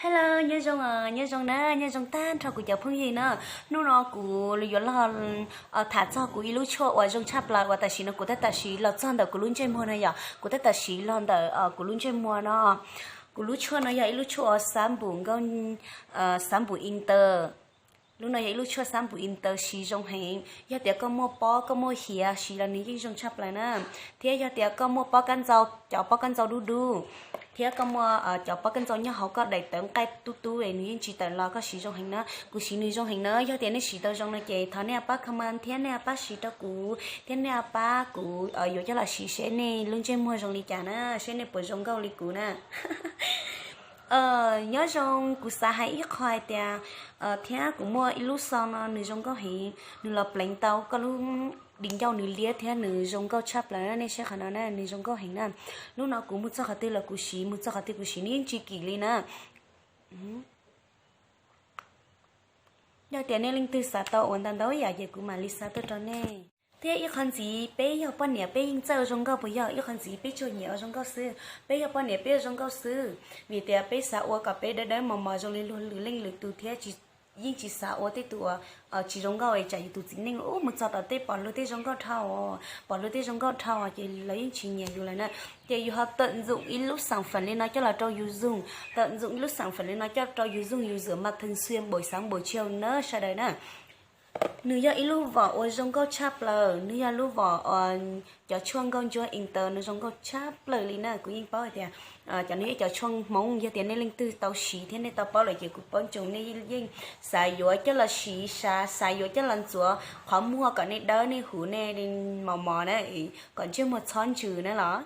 Hello, nyob zoo, nyob zoo na, nyob zoo tag nrho kuv cov phooj ywg na. Hnub no kuv yuav los tham txog kuv ib lub tshuaj uas zoo tshaj plaws uas tam sim no kuv tab tom siv los txog ntawm kuv lub ntsej muag no yom, kuv tab tom siv los ntawm kuv lub ntsej muag no. Kuv lub tshuaj no yog ib lub tshuaj uas xab npum nkauj, xab npum inter. Lub no yog ib lub tshuaj xab npum inter siv zoo heev. Yog tias koj muaj pob koj muaj hiav siv los nws yeej zoo tshaj plaws na. Thiab yog tias koj muaj pob kab ntxau, cov pob kab ntxau dub dub, thiab koj muaj cov pob kab ntxau nyob hauv koj daim tawv nqaij tub tub es nws yeej tsis tawm los, koj siv zoo heev na. Kuv siv nws zoo heev na, yog tias nej siv tau zoo no ces thov nej pab comment thiab nej pab share rau kuv thiab nej pab kuv yuav coj los siv seb nej lub ntsej muag zoo li cas na, seb nej puas zoo nkauj li kuv na. Nyob zoo, kuv xav hais ib qho hais tias thiab kuv muaj ib lub xo no nws zoo nkauj heev, nws los pleev tau koj lub di ncauj nws liab thiab nws zoo nkauj tshaj plaws na, nej saib qhov no na, nws zoo nkauj heev na. Lub no kuv mus txog qhov twg los kuv siv, mus txog qhov twg kuv siv nws yeej tsis kim li na. Yog tias nej leej twg xav tau ua ntau ntau yam ces kuv mam li xa tuaj rau nej. Thiab ib qho ntxiv, peb yog poj niam peb yeej txawj ua zoo nkauj puas yog? Ib qho ntxiv peb tsuas nyiam ua zoo nkauj xwb, peb yog poj niam peb ua zoo nkauj xwb, vim tias peb xav ua kom peb dawb dawb mos mos zoo li luag lwm leej lwm tus thiab yeej tsis xav ua tej tus uas tsis zoo nkauj es tsam yus tus txiv neej ub mus txog tom tej pom luag tej zoo nkauj dhau, pom luag tej zoo nkauj dhau ces lawv yeej tsis nyiam yus lawm na. Ces yus ho tawm ntxoom ib lub xeem feem li no coj los rau yus zoom, tawm ntxoom ib lub xeem feem li no coj rau yus zoom, yus zam mas theej xuyam npaum xav npaum tshiau na sawv daws na. Nws yog ib lub vos uas zoo nkauj tshaj plaws, nws yog lub vos cov tshuaj nkauj ntsuab inter no zoo nkauj tshaj plaws li na. Kuv yeej paub hais tias cov no yog cov tshuaj Hmoob, yog tias nej leej twg tau siv thiab nej tau paub lawm ces kuv paub tsoom nej yeej xav yuav coj los siv, xav, xav yuav coj los ntxuav qhov muag kom nej dawb nej huv nej mos mos na, kom ntsej muag txhob ntsws na los.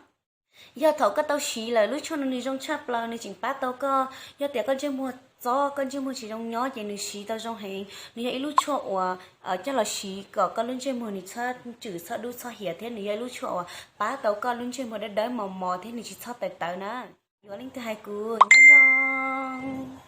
Yog thaum koj tau siv lawm lub tshuaj no nws zoo tshaj plaws, nws tseem pab tau koj, yog tias koj ntsej muag txob, koj ntsej muag tsis zoo nyob ces nws siv tau zoo heev. Nws yog ib lub tshuaj uas coj los siv kom koj lub ntsej muag nws txhob ntsws txhob dub txhob hiav thiab nws yog ib lub tshuaj uas pab tau koj lub ntsej muag dawb dawb mos mos thiab nws tsis txhob tawv tawv na. Yuav leej twg hais kuv nyob zoo.